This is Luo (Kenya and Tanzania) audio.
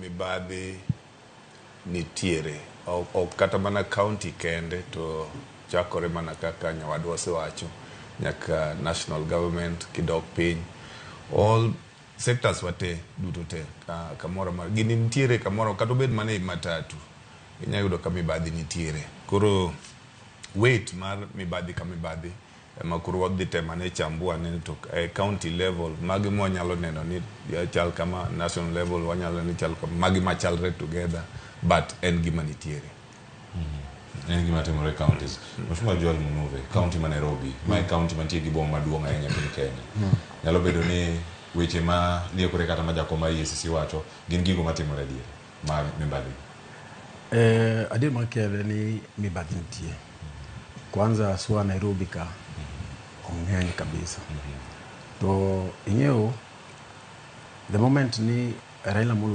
mibadhi nitiere. Ok kata mana county kende to chakore mana kaka nyawadwa osewacho nyaka national government kidok piny all sectors wate duto te kamoro amora gini nitiere kamoro kata obed mana e matatu inya yudo ka mibadhi nitiere koro weight mar mibadhi ka mibadhi ema koro wadhi temo ane chambua ni to e county level magi mwanyalo neno ni chal kama national level wanyalo neno ni chal kama magi machalre together but en gima nitiere. En gima timore e counties. Mheshimiwa Joel Munuve, county ma Nairobi, ma e county mantie gi boma maduong' ahinya e piny Kenya. Nyalo bedo ni weche ma liekore kata ma jakom mar EACC wacho gin gigo matimore adier mag mibadhi. Adier mar kele ni mibadhi nitie. Kwanza swa Nairobi ka ong'eny kabisa. To ing'eyo the moment ni Raila Amolo